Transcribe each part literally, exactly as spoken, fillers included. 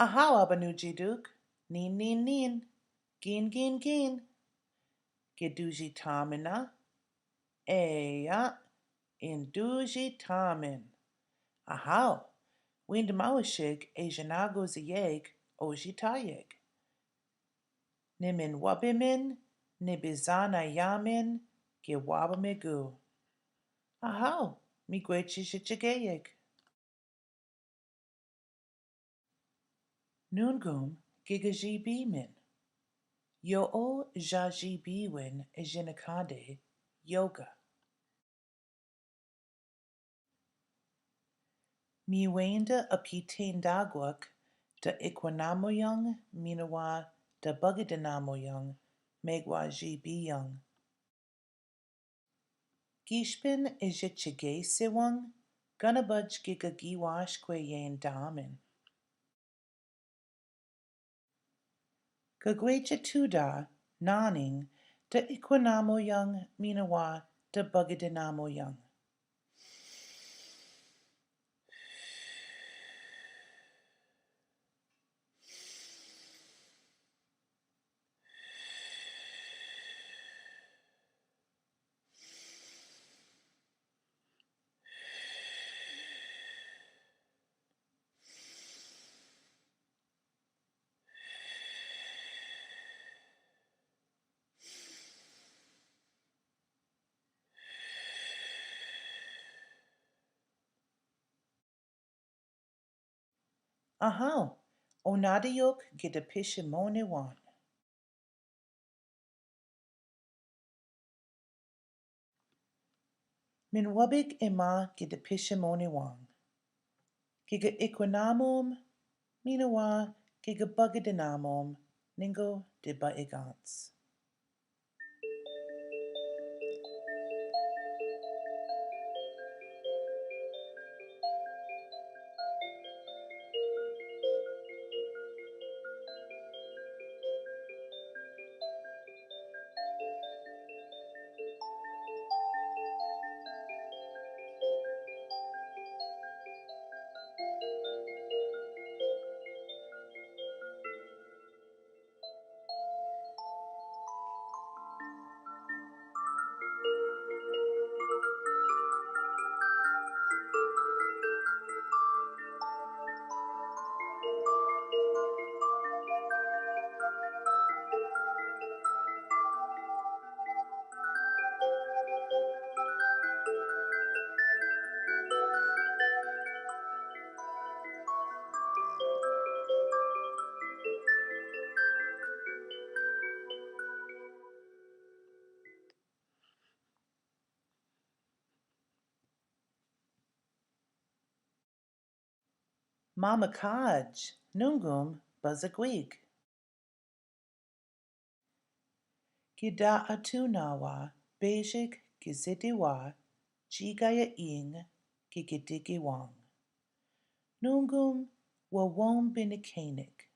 Ahaw, Abanujiduk. Nin, nin, nin. Gin, gin, gin. Ke duji tamena? Ea, in duji tamen. Ahaw, windamawasyeg e janago ziyeg o jitayeg. Ni min wabemen, ni bizana yamen, ke wabemegu. Ahaw, mi gwe jijichegeyeg. Nungum, giga jibemen. Yow o ja jibewen e jinakade, yoga. Mi wenda a pitendagwak da ikwenamoyang, mina wa da bagadinamoyang, megwa jibeyang. Gishpen e jichegese wang, ganabaj giga giwash kwe yen damen. Gagwe jituda, naning, da ikwenamoyang, mina wa da bagadinamoyang. Ahaw, o nada yok gida pishi mone wan. Min wabik ima gida pishi mone wan. Giga ikwenamom, mina wa giga bagadinamom, ningo diba igans. Mama kaj, nungum bazagwig. Gida atuna wa, bejik gizidi wa, jigaya ing, gigidigi wang. Nungum wa won binikenik.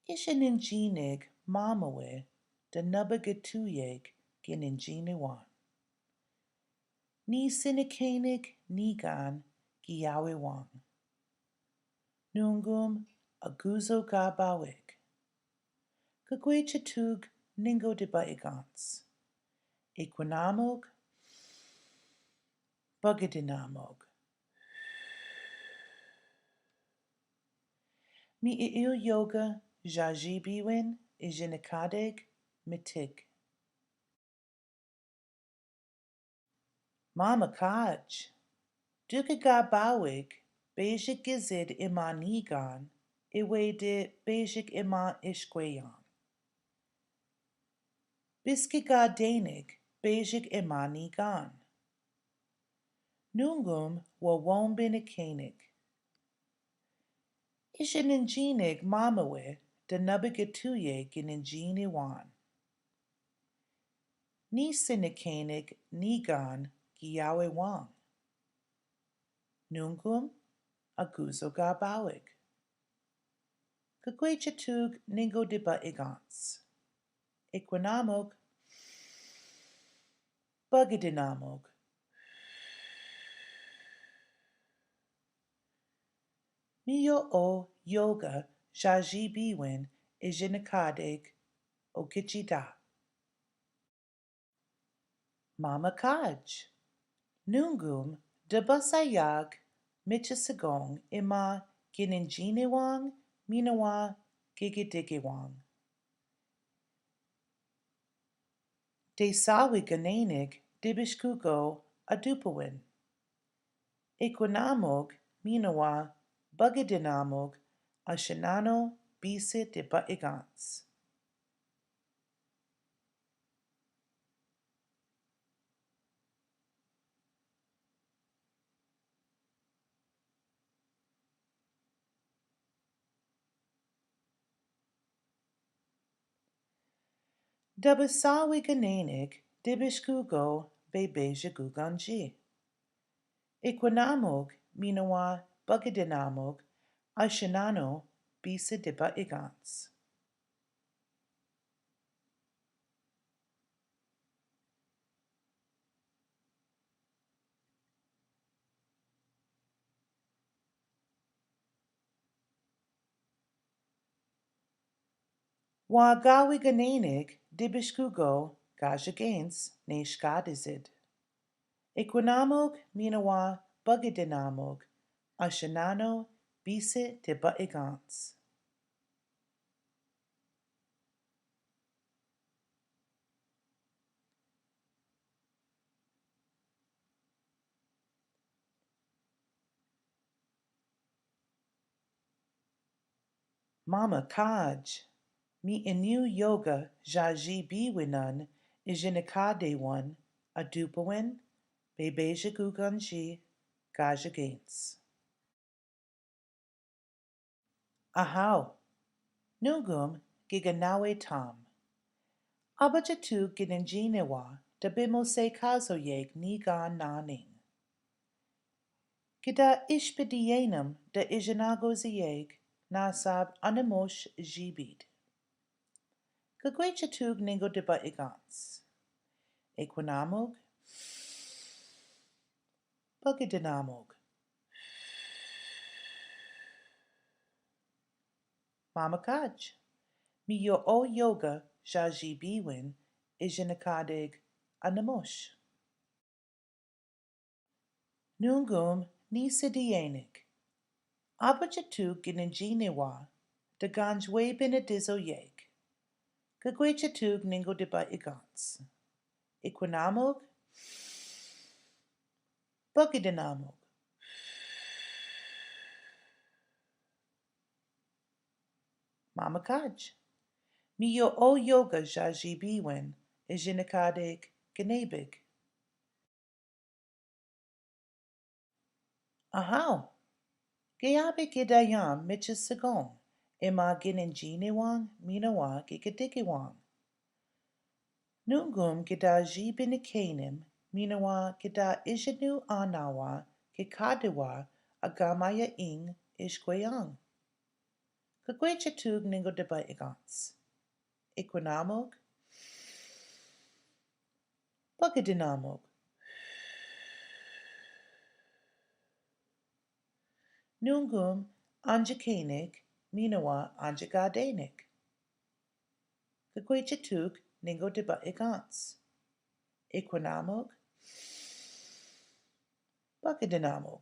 Ishi ninjinig mamawe, da naba gituyeg gininjini wan. Ni sinikenik nigan giyawe wang. Nungum aguzo gabawig. Gagwe jitug ningo diba igans. Ikwenamog, bagadinamog. Mi iiw yoga, jajibiwin, ijinakadeg, mitig. Mama kaj, duke gabawig, bejik gizid ima nigan, iwede bejik ima ishkweyan. Biske ga denig, bejik ima nigan. Nungum wa won binikenik. Ishi ninjinig mamawe, da naba gituyeg gininjini wan. Ni sinikenik nigan giyawe wang. Nungum aguzo gabawig. Gagwe jitug ningo diba igans. Ikwenamog, bagadinamog. Mi yo o yoga, zhazi biwin, e zinakadeg, o kechida. Mamakaj. Nungum, dabasayag, michisigong, e ma, ginen ginewang, minawa, gegedigewang. Desawi ganeneg, debishkugo, adupawin. Ekwenamog, minawa, bagidinamog, ashenano, bise deba egans. Dabasawi ganeneg, debishkugo, bebeja guganji. Ekwenamog, minawa, bagidinamog, ashenano, bise deba egans. Wa gawi ganeneg, debishkugo, gaja ganes, ne shkadizid. Ekwenamog, minawa, bagidinamog, ashenano, bise deba egans. Mamakaj. Mi iniw yoga zhazi biwinan, e zinakadewan, adupawin, bebeja guganji, gaja ganes. Ahaw. Nungum, giganawe tam. Abaja tug ginen ginewa, dabimose kazoyeg niga naning. Gida ishpediyenam da izanagoz a yeg, nasab anamosh jibid. Gagweyja tug ningo deba egans. Ekwenamog. Bagidinamog. Mamakaj. Mi yo o yoga zhazi biwin, e zinakadeg anamosh. Nungum, nise diyeneg. Abaja tug ginen ginewa, daganj weben a dizo yeg. Gagweyja tug ningo deba egans. Ekwenamog. Bagidinamog. Mamakaj. Mi yo o yoga zhazi biwin, e zinakadeg gnebig. Ahaw. Gayabe gidayam michisigong, e ma ginen ginewang, minawa, gegedigewang. Nungum gida jibin a kenem, minawa gida ijanu anawa, gekadewa, agamaya ing, ijkweyang. Gagweyja tug ningo deba egans. Ekwenamog. Bagidinamog. Nungum, anja keneg, minawa, anja gadeneg. Gagweyja tug ningo deba egans. Ekwenamog. Bagidinamog.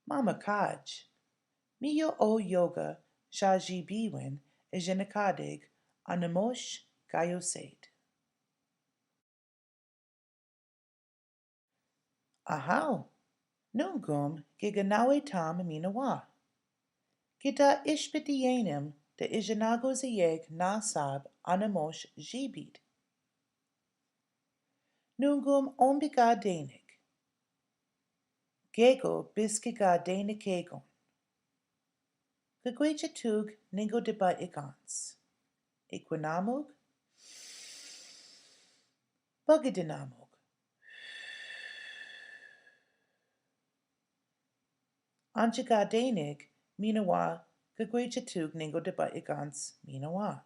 Mamakaj. Mi yo o yoga zhazi biwin, e zinakadeg anamosh gayosaid. Ahaw. Nungum giganawe tam minawa. Gida ishpediyenam da izanagoz a yeg nasab anamosh jibid. Nungum ombi gadeneg. Gego biske gadeneg kegon. Gagweyja tug ningo deba egans. Ekwenamog. Bagidinamog. Anja gadeneg, minawa, gagweyja tug ningo deba egans, minawa.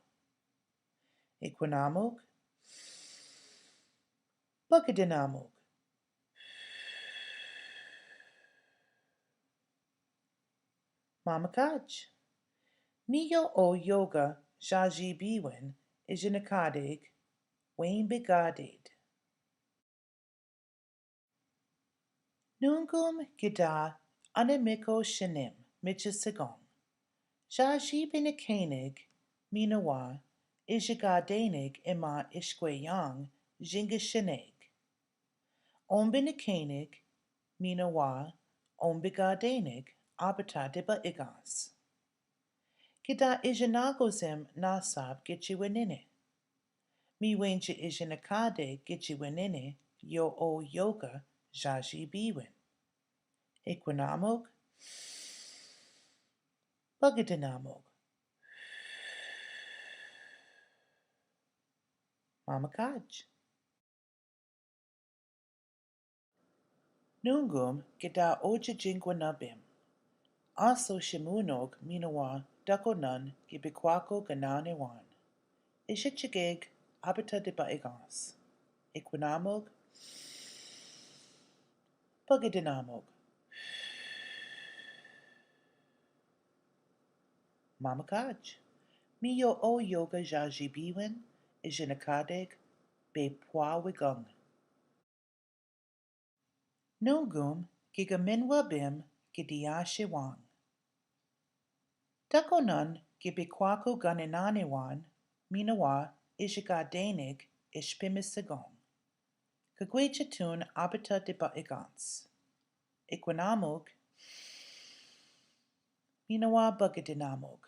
Ekwenamog. Bagidinamog. Mamakaj. Mi yo o yoga jaji biwen, ejenekadeg, wembe gaded. Nungum gida anemiko shenem, mechesegon. Jaji benekeneg, minawa, ejegadeneg ema eskwe yang, jingesheneg. Ombe nekeneg, minawa, ombe gadeneg, abata deba egas. Gida ejenagosem nasab gechiwenene. Mi wenje ejenekadeg gechiwenene, yo o yoga jaji biwen. Ekwenamog, bagedenamog. Mamakaj. Nungum gida ojejingwanabim. Aso shemunog minawa dakonan gi bikwako gananewan. Ejechegeg abata deba egas. Ekwenamog, bagedenamog. Mamakaj. Mi yo o yoga jaji biwen, ejenekadeg, bepwawegang. Nungum gigamenwabim gidiashewang. Dakonan gi bikwako ganenanewan, minawa, ejegadeneg, espemesegang. Kagwejatun abata deba egas. Ekwenamog, minawa, bagedenamog.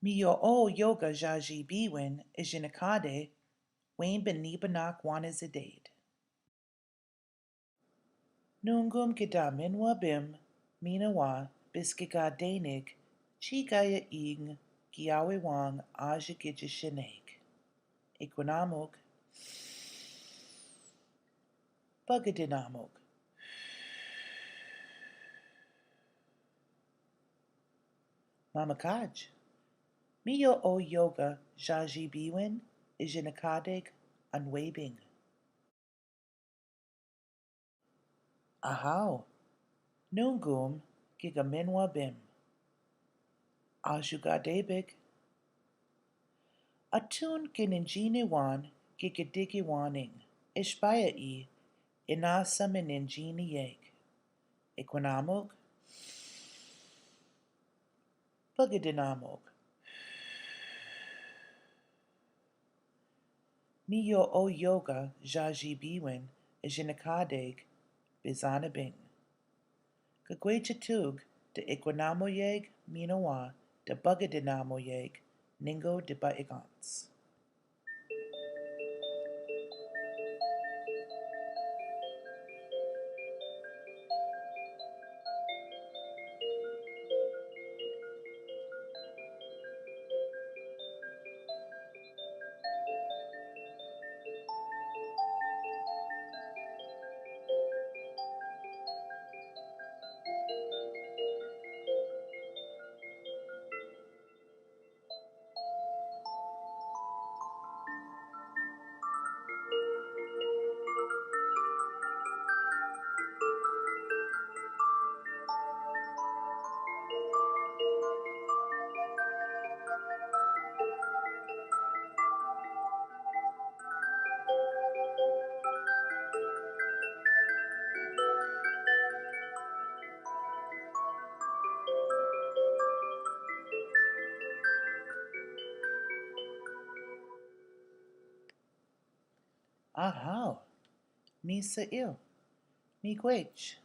Mi yo o yoga jaji biwen, ejenekadeg, wembe nibanak wanezeded. Nungum gidamenwabim, minawa, biskigadeneg, chigaya ing, giawewang, ajegejesheneg. Ekwenamog, bagedenamog. Mamakaj. Mi yo o yoga jaji biwen, ejenekadeg, anwebing. Ahao. Nungum gigamenwabim. Ajugadebeg. Atun ginenjinewan gigedigiwaning, espaya i, inasa menenjineyeg. Ekwenamog, bagedenamog. Mi yo o yoga jaji biwen, ejenekadeg, bizanabing. Kagwejatug de ekwenamoyeg, minawa, de bagedenamoyeg, ningo deba egas. Ahao. Mi sa'il. Mi gwej.